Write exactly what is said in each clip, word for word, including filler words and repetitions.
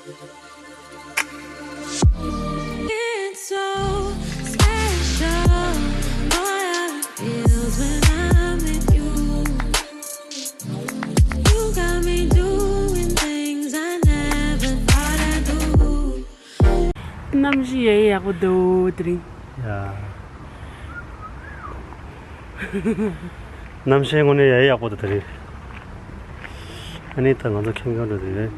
It's so special, boy, how it feels when I'm with you. You got me doing things I never thought I'd do. གནམ་གཤིས་ཡ་ཡི་ཡག་པོ་འདུག་དེ་རིང་། ཡ། གནམ་གཤིས་དངོས་གནས་ཡ་ཡི་ཡག་པོ་འདུག་དེ་རིང་། ཨ་ནི་ད་ང་ཚོ་ཁེམ་ཁེམ་འགྲོ་དེ་རེད།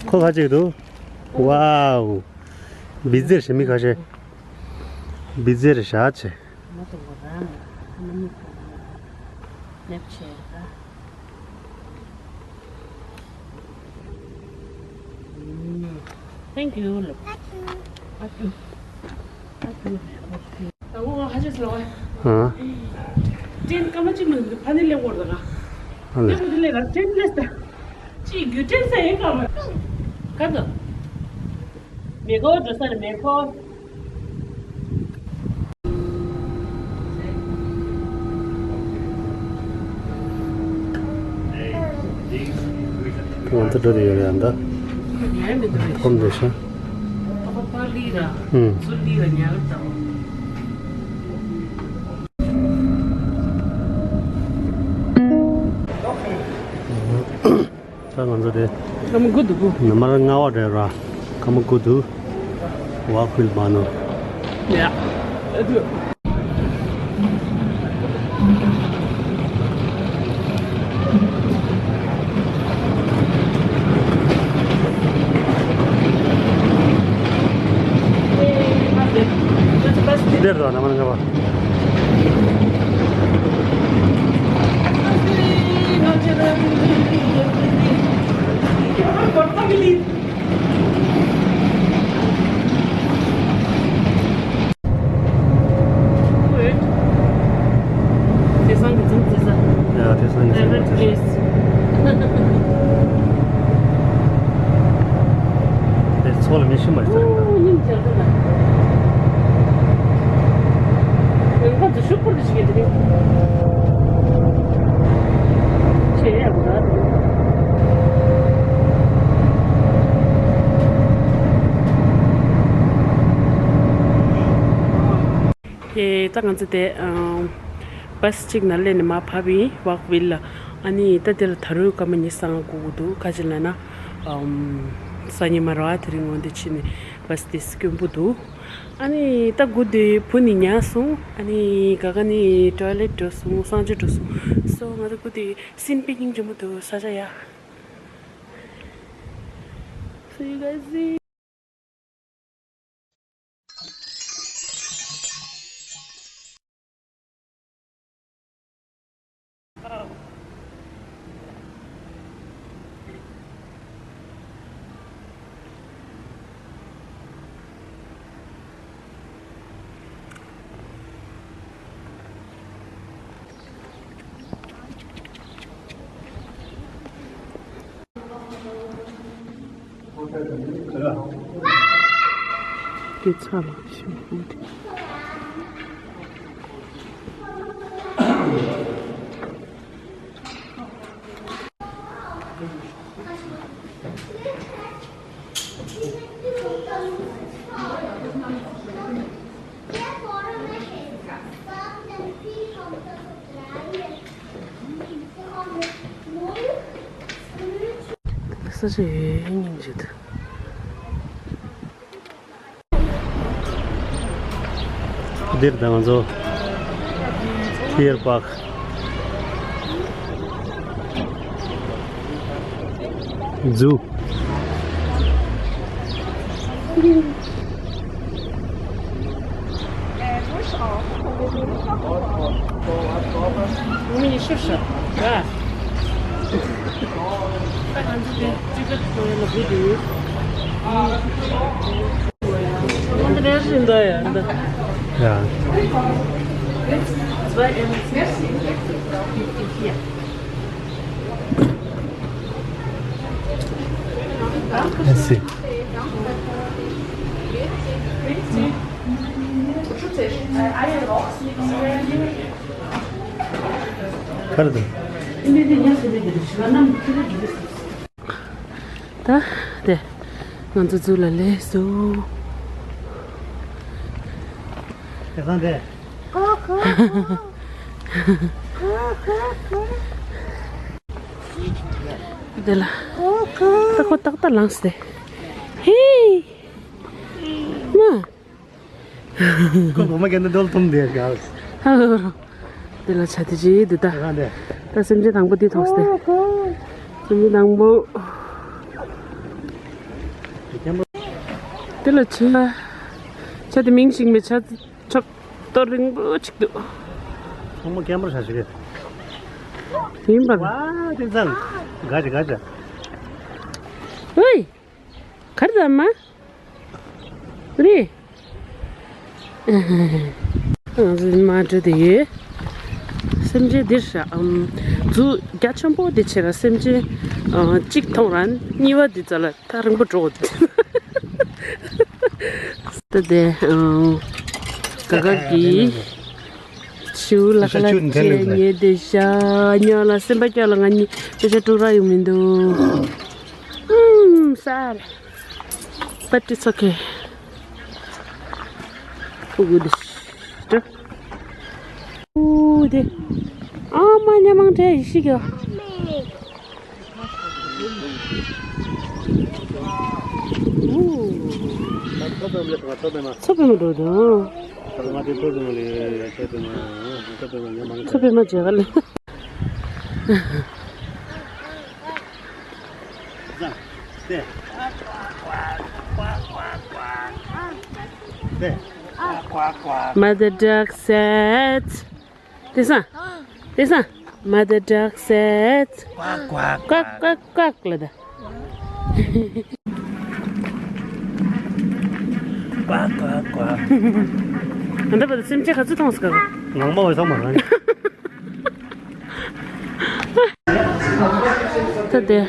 ཁོ་ཁ་ཅིག་འདུག་ཝའོ། བི་ཛེར་ཞེ་མི་ཁ་ཤས། བི་ཛེར་བཞག་ཆེ། Thank you. ཨ། ཏྲེན་སྐར་མ་གཅིག་མ་ཕ་ནི་ལེགས་པོ་རེད་ད། ཨ་ལེ། ལེགས་པོ་འདི་ལས་ཀ་ཏྲེན་ལས་ད། ཅིག་རྒྱུ་ཏྲེན་ས་ཡིན་སྐར་མ། ཁ་ཚོ། མེ་འཁོར་འགྲོ་ས་རེད་མེ་འཁོར། ང་ཚོ་འགྲོ་དེ་ཡོད་རེད་ཨ་མདའ། ཉལ་མི་འདུག་རེད། ཁོམ་འདུག་ཤག་ཨ་ཁོ་ཕར་ལི་ར། ཨུམ། ཚུར་ལི་ར་ཉལ་ལ་བཏང་། ད་ང་ཚོ་དེ། ཀ་མ་གུ་འདུག་གུ། ནམ་མར་ལྔ་པ་རེད་ར། ཀ་མ་གུ་འདུག་ཝ་ཁུལ་མ་ནོ། ཡ། འདིར་དང་ནམ་མར་ལྔ་པ། དེང་སང་གི་འཛུམ་རྩེ་ས། ཡ། དེང་སང་གི་འཛུམ་རྩེ་ས། དེ་ཚོགས་ལ་མི་ཤི་མ་རེད་ཟེར་གི་འདུག་སྙིང་རྗེ་ལ། ཡང་ཁོ་ཚོ་ཤུག་པོ་རེ་ཞིག་གི་འདུག་ཆེ་ཡ་ག་ཨེ། ད་ང་ཚོ་དེ་ཨ་བྷ་སི་གཅིག་ནང་སླེབས་ནས་མར་བབས་ཡིན་ཝོག་ཝིལ་ལ། ཨ་ནི་ད་དེ་ལ་ད་རུང་སྐར་མ་ཉི་ཤུ་རྩ་ལྔ་འགོར་གྱི་འདུག་ག་ཅི་ལབ་ན་ཨམ་སང་ཉིན་མར་བ་དེ་རིང་འོང་དེ་ཕྱིན་ནས་བྷ་སི་དེ་སྐྱོན་པོ་འདུག་ཨ་ནི་ད་སྒུག་དེ་བུ་ནི་ཉལ་སོང་། ཨ་ནི་ག་ག་ནི་ཊོའི་ལེཊ་འགྲོ་སོང་། གསང་སྤྱོད་འགྲོ་སོང་། སོ་ང་ཚོ་སྒུག་དེ་སིན་པི་སྙིང་རྗེ་མོ་འདུག་ས་ཆ་ཡ། See you guys. དེ་ཚ་ལ་ཞིམ་པོ་དེ། ས་ཆ་ཡོད་སྙིང་རྗེ་འདུག་འདིར་ད་ང་ཚོ་ཐི་ཡར་པག་ཛུ། ཡ། ག་རེ་འདུག་ད་དེ་ང་ཚོ་ཛུ་ལ་སླེབས་སོང་། དེ་སང་དེ། དེ་ལ། ད་ཁོ་ཏག་ཏག་ལངས་སྟེ། ཧེ། མ། ཁོ་བུ་མོ་གན་ནི་རྡོལ་ཐུམ་དེ་ག། ཧ་ཧ་ཧ། དེ་ལ་ཆ་དེ་ཅི་འདུག་ད། དེ་སང་དེ། ད་སེམས་ཅན་དང་པོ་དེ་མཐོང་སྟེ། སེམས་ཅན་དང་པོ། དེ་ལ་ཆ། ཆ་དེ་མིང་ཞིག་མེད་ཆ། ཕྱོགས་གཏོར་རིང་པོ་ཅིག་འདུག་ཚང་མ་སྐད་འབོད་བྱ་ཞིག་རེད། ཡིན་པར། ཝ་དེང་སང་། དགའ་ཅི་དགའ་ཅི། ཨོའི། གར་ད་མ། རེད། ང་ཚོ་མ་འགྲོ་དེ་ཡོད། སེམས་ཅན་འདིར་ཤ་ཨམ། ཛུ་རྒྱ་ཆེན་པོ་དེ་ཆེ་ར་སེམས་ཅན། ཨ། གཅིག་མཐོང་ར་གཉིས་པ་འདི་ཙ་ལ། ད་རིང་པོ་འགྲོ། ད་དེ་ཨང་། ག་ག་གི་ཤུ་ལ་ཁ་ལ་ཅེ་ཉེ་དེ་ཤ་ཉོ་ལ་སེམས་པ་སྐྱོ་ལ། ང་གཉིས་པེ་ཤ་དཀྲུག་ར་ཡོང་མི་འདུག་ཨུམ་སར། But it's okay. ཨུ་དེ། ཨུ་དེ། ཨ་མ་ཉ་མང་ཁྲེ་ཤི་གི། ཚོ་པའི་མ་འགྲོ་དང་། ཚོ་པའི་མ་བྱེད་ག་ལེ། Mother duck said. དེང་སང་། དེང་སང་། Mother duck said. ཀ་ཀ་ཀ་ཀ་ལ་ད། ཀ་ཀ་ཀ། ཨ་འདྲ་པ་དེ་སེམས་ཅན་ག་ཚོད་མཐོང་སི་ཀ། ངང་མ་འོས་ས་མ་རང་། ད་དེ།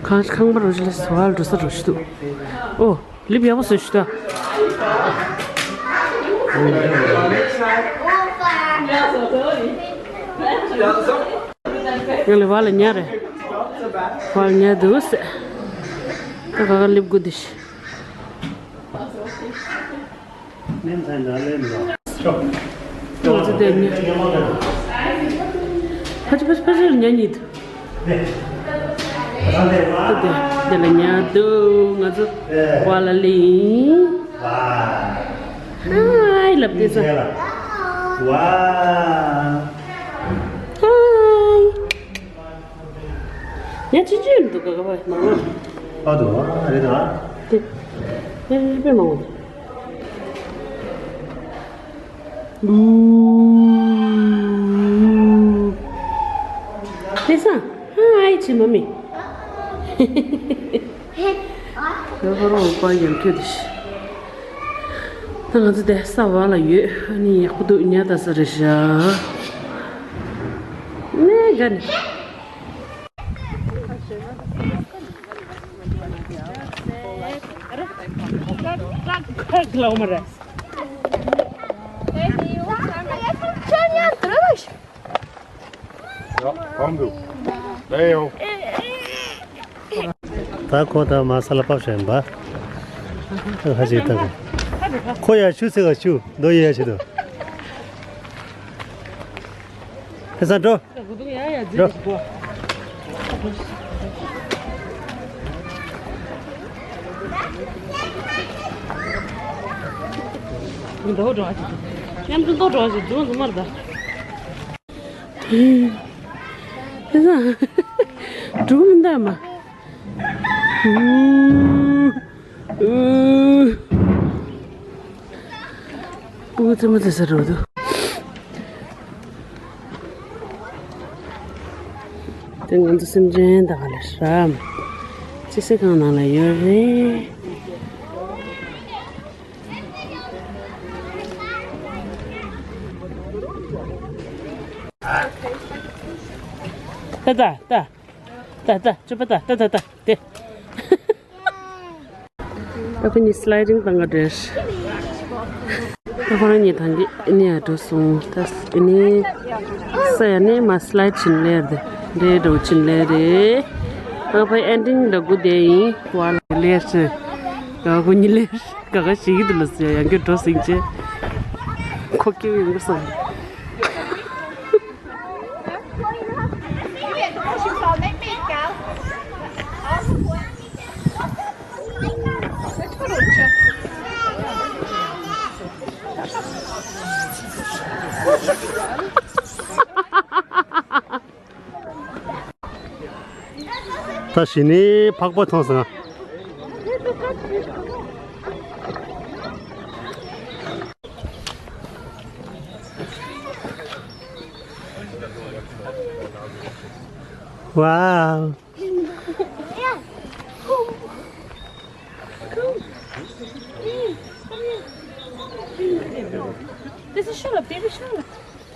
ཁང་ཁང་པ་རུ་ཞིག་ལ་སོ་ཨ་འགྲོ་ས་རུ་ཞིག་འདུག་ཨོ། ལིབ་ཡག་པོ་བཟོས་ཤི་ད། ང་ལ་བ་ལ་ཉ་རེད། བ་ལ་ཉ་འདུག་ཟེར། ད་ག་ག་ལིབ་དགོས་འདི་ཤི། ང་ཚོ་དེ་ཉ། ཕ་ཆི་ཕ་ཆི་ཕ་ཆི་ཉ་གཉིས་འདུག་དེ་དེ་ལ་ཉ་འདུག་ང་ཚོ་བ་ལ་ལིང་། ཧའི་ལབ་དེ་ས། ཧའི། ཉ་ཆུང་ཆུང་འདུག་ག་ག་བ་མང་བ། ཨ་འདུག་ཨ་རེད་ད། དེ། དེ་དཔེ་མང་བ། དེ་སང་། ཧའི་ཆི་མ་མི། ཡོ་ཧོ་རོ་པ་ཡོད་ཁྱོད་དེ་ཤི། ད་ང་ཚོ་དེ་ས་བ་ལ་ཡོད། ཨ་ནི་ཡག་པོ་འདུག་ཉ་ད་ས་རེད་ཤག་ནས་ག་ནས། ཡ། གང་འདུག་ལས་ཡོང་། ད་ཁོ་ད་མ་ས་ལ་པབ་ཤ་ཡིན་པ། ཁ་ཅིག་ད་གོ། ཁོ་ཡ་ཆུ་ཚིག་ག་ཆུ་འདོ་ཡ་ཆུ་འདོ། ཧེ་ས་འགྲོ། འགྲོ། མཉམ་དུ་འགྲོ་བ་ཞིག་འགྲོ་འཛུམ་མར་ད། འགྲོ་མི་འདའ་མ། ཨུ་ཙི་མ་ཙི་ས་འགྲོ་འདུག་དེ་ང་ཚོ་སེམས་ཅན་ད་ག་ལ་ཧྲ་མ། ཅི་སེ་གང་ནང་ལ་ཡོད་རེད། ད་ད་ད། ད་ད་ཅོ་པ་ད་ད་ད་ད་དེ། ཨ་ཕ་ནི་སི་ལའི་ཌིང་བཏང་ག་འདྲེར། ཨ་ཕ་རང་ཉིད་ཐང་གི་ཨ་ནི་ཡ་འགྲོ་སོང་། ད་ཨ་ནི་ས་ཡ་ནི་མ་སི་ལའི་ཌི་བྱིན་ལེར་དེ་འདྲེ་འགྲོ་བྱིན་ལེ་རེད། ཨ་ཕ་ཨེན་ཌིང་ལ་དགུ་དེ་ཡིན་བ་ལ་ལེར་ཆེ། ག་གུ་ཉི་ལེར་ག་ག་ཞིག་གི་དུ་ལ་སི་ཡ་ཡང་གི་འགྲོ་སིང་ཆེ། ཁོ་སྐྱེ་བོ་ཡོང་གི་སོང་། ད་གཞི་ནས་ཕག་པ་མཐོང་སོང་ང་། Wow. This is Charlotte, baby Charlotte.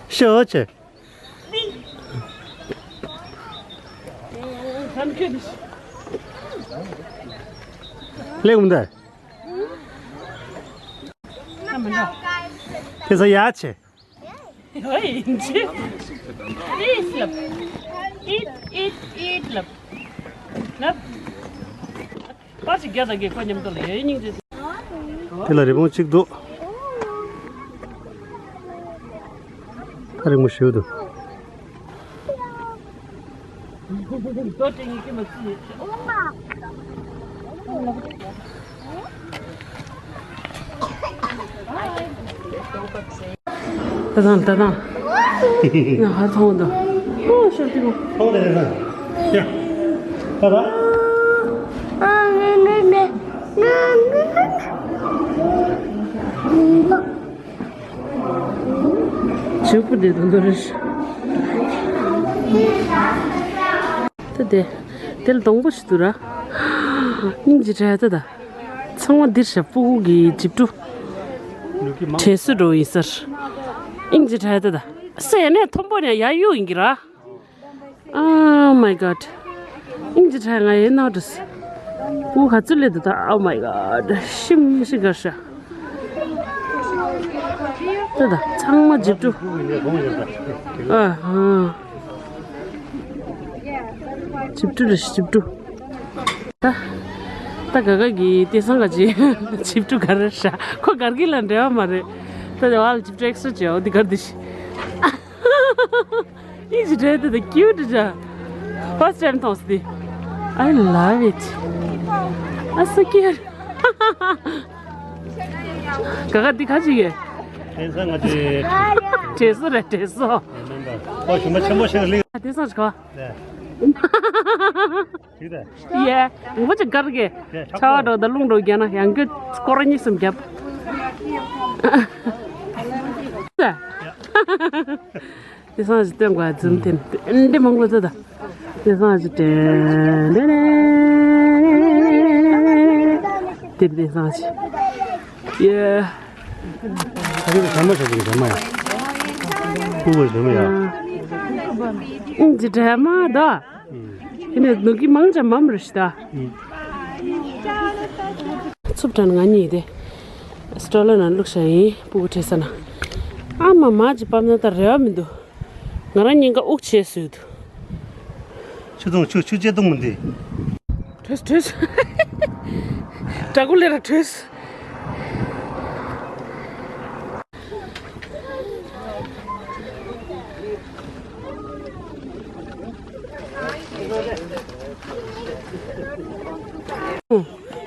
Sure, okay. ལེགས་མི་འདུག་དེ་ཚོ་ཡག་ཆེ། ཨིཊ་ལབ། ཨིཊ་ཨིཊ་ཨིཊ་ལབ། ལབ། པར་ཅིག་རྒྱག་དང་གི་ཁོ་མཉམ་དུ་ལ་ཡ་སྙིང་རྗེ། དེ་ལ་རི་བོང་གཅིག་འདུག་ཐག་རིང་མོ་ཞེ་པོ་འདུག་ད་དང་ད་དང་། ང་ཧ་མཐོང་དང་། ཨོ་ཤོར་ཏི་མོ། ཐོག་ལས་རེད་ན། ཡ། ད་ད། ཇུ་པུ་དེ་དང་དོ་རེད། ད་དེ། དེ་ལ་སྡོང་པོ་ཞིག་འདུག་ར། སྙིང་རྗེ་དྲགས་ད་ད། ཚང་མ་འདིར་བཞག་སྤུ་གུ་གི་འཇིབ་གྲུ། དྲན་གསོ་འགྲོ་ཡིན་སར། སྙིང་རྗེ་དྲགས་ད་ད། སེ་ནས་མཐོན་པོ་ནས་ཡར་གཡུག་ཡིན་གྱི་ར། Oh my god. ཨིན་ཇི་ཁྲ་ང་ཡིན་ནོ་དྲིས། ཨུ་ཧ་ཙུ་ལེ་དུ་ད། Oh my god. ཤི་མི་ཤི་གར་ཤ། ད་ད་ཚང་མ་འཇིབ་ཀྲུ། ཨ་ཧ། འཇིབ་ཀྲུ་རེ་ཤི་འཇིབ་ཀྲུ། ད་ད་ག་ག་གི་དེ་སང་ག་ཅི་འཇིབ་ཀྲུ་གར་ཤ། ཁོ་གར་གི་ལ་འབྲེལ་བ་མ་རེད། ད་དེ་བ་ལ་འཇིབ་ཀྲུ་ཨེག་སི་ཊ་ར་བྱེད་འོ་དེ་གར་དེ་ཤི། ཨིན་ཇི་འདྲ་དེ་དེ་ཀིའུ་ཊི་ཇ། First time མཐོང་སྟེ། I love it. Ah, so cute. ག་ག་འདི་ག་ཅིག་ཡོད། དེང་སང་ང་ཚོའི་དྲེ་སོ་རེད་དྲེ་སོ། ཨོ་ཞུམ་པ་ཆེན་པོ་ཞིག་ལ་སླེབས། དེང་སང་ཞིག་ག་ལས། ཞིག་དང་། ཡེ། ངོ་ཅིག་གར་གི། ཡེ་ཆ་ཆ་བ་འགྲོ་ད་རླུང་འགྲོ་རྒྱ་ན་ཡང་གི་སྐོར་གཉིས་གསུམ་རྒྱབ། དེ་སང་ཞིག་སྟོན་དགོས་འཛུམ་དེ་འདི་མང་པོ་ཚོ་ད། དེ་སང་ཞིག་དྲན་དེ་རེད། དེ་དེ་སང་ཞིག་ཡེ། ད་རེས་དྲ་མ་བྱ་ཅིག་དྲ་མ་ཡ། ཀུ་བོ་དྲ་མ་ཡ། ཨིན་ཇི་དྲ་མ་ད། དེ་ནས་ནུ་གི་མང་ཅ་མམ་རུ་ཤི་ད། ཚུབ་དྲན་ང་གཉིས་དེ། སི་ཊོ་ལ་ནང་བླུགས་བྱ་ཡིན་སྤུ་གུ་ཁྲེ་ས་ན། ཨ་མ་མ་ཅི་པམ་ན་ད་རེ་བ་མི་འདུག་ང་རང་གཉིས་ཀ་དབུགས་ཆད་སོད་འདུག་ཆུ་འཐུང་ཆུ་ཆུ་ཆད་འཐུང་མི་འདི། བྲོས་བྲོས། དྲ་གུ་ལེ་ར་བྲོས།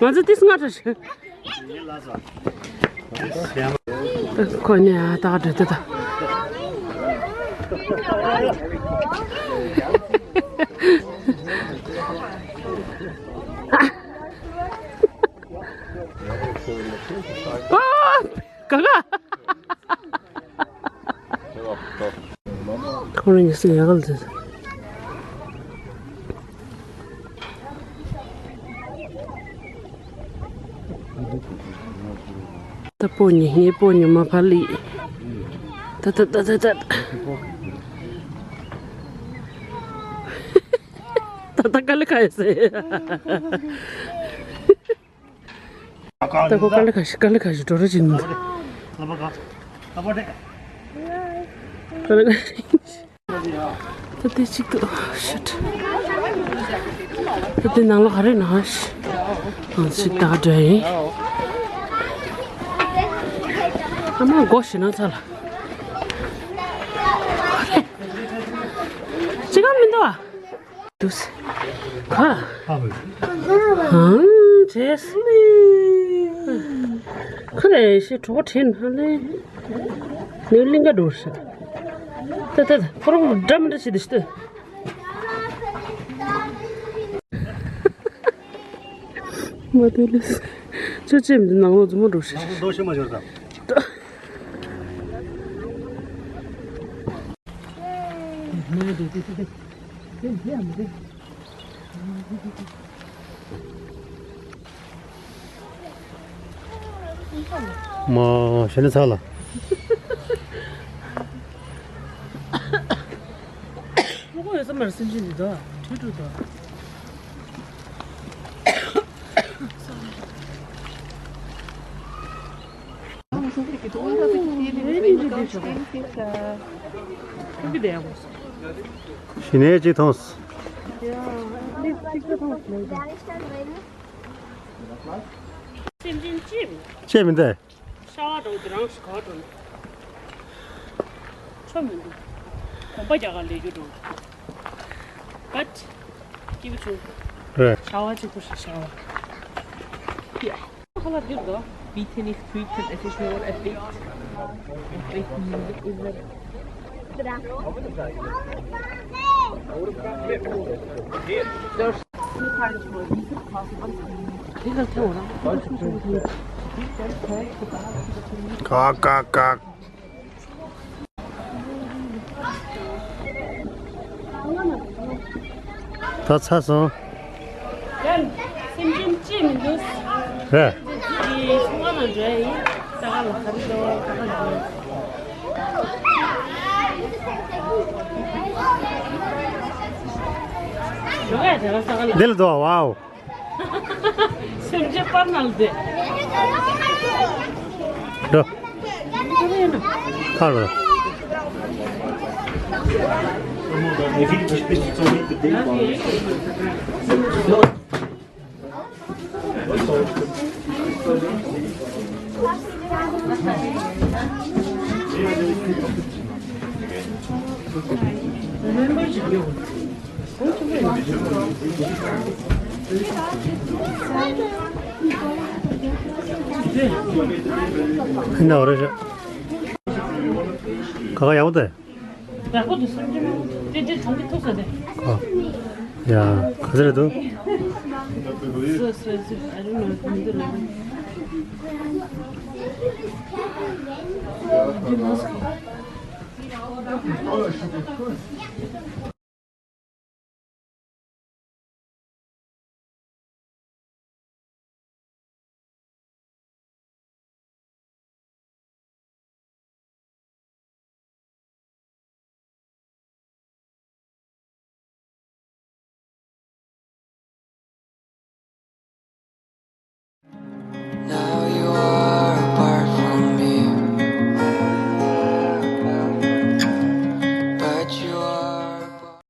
ང་ཚོ་ཏིས་ང་ཚོ་ཁོ་ནི་ཨ་ཏག་འདྲ་དེ་ད། ཨ། ག་ག་ཁོང་རང་ཉི་ཟེར་ཡག་ག་ལ་ཟེར། ད་པོ་ཉི་ཧེ་པོ་ཉི་མ་ཕ་ལི། ད་ད་ད་ད་ད། ད་ད་ག་ལེ་ག་ཡ་ཟེར། ད་ཁོ་དཀའ་ལས་ཁ་ཤས་དཀའ་ལས་ཁ་ཤས་འགྲོ་ར་ཅིག་འདུག་དཀའ་ལས་ཁ་ཤས། ད་དེ་གཅིག་ཏུ་ཤིཊ། ད་དེ་ནང་ལོགས་ག་རེ་ན་ཤི། ཨང་ཤིཊ་ད་འདྲ་ཡིན། ཨ་མ་སྒོ་ཕྱེ་ན་ཚར་ལ། ཅི་ག་མི་འདུག་ཨ། དུས། ཁ། ཧང་བྱས། ཁ་ལས་ཤི་གྲོགས་ཁྲིན་ཧ་ལས། ནེའུ་གླིང་ག་འགྲོ་ཤི། ཏ་ཏ་ཏ་ཁོ་རང་འདྲ་མི་འདྲ་བྱེད་དུ་ཤི་ཏུ། མ་ཏུ་ལུས། ཅོ་ཅེ་མི་ནང་ལོགས་མཛུབ་མོ་འགྲོ་ཤི། ནང་ལོགས་ཤི་མ་འབྱོར་དང་། མ་ཞེ་ནས་ཚ་ལ། ལྐོག་ཡོད་ས་མར་སེམས་ཅན་འདི་དག་དུས་དྲུག་དག་ཞི་ནས་ཅིག་མཐོང་། སེམས་ཅན་ཅི་མི་ཅི་མི་འདུག་ཤ་བ་འགྲོ་དེ་རང་ཞིག་ག་འགྲོ་ཆོ་མི་འདུག་གོམ་པ་རྒྱག་ག་ལས་རྒྱུ་འགྲོ། But སྐྱིད་པོ་བྱུང་། རེད། ཤ་བ་གཅིག་པུ་ཞིག་ཤ་བ། ཡ། ཁ་ལག་འདིར་འདུག Wie kann ich Tweeten? Es ist nur ein Bild. Ein Bild über ཀ་ཀ་ཀ། ད་ཚར་སོང་། ཡང་སེམས་ཅན་ཅི་མི་འདུག་རེད། ཚུལ་གྱིས་ཚོང་ཁང་ནང་འགྲོ་ཡ་ཡིན། ས་ག་ལ་ཁ་རི་ལོ་ས་ག་ལ་འགྲོ། འགྲོ་ག་ཡ་དེ་ག་ས་ག་ལ། འདི་ལ་འགྲོ་བའོ། སེམས་ཅན་པར་ནང་བསྡད། འགྲོ། ཐར་རོ། ཁ་ཁ་ཡག་པོ་འདུག་ཡག་པོ་འདུག་སེམས་ཅན་མང་པོ་འདུག་དེ་དེ་གྲོང་ཁྱེར་ཐུག་ས་དེ། ཨ། ཡ། ག་ཚོད་རེད་འདུག་སོ་སོ་སོ། I don't know. མི་འདུག་ལ། འདི་མོ་སོ།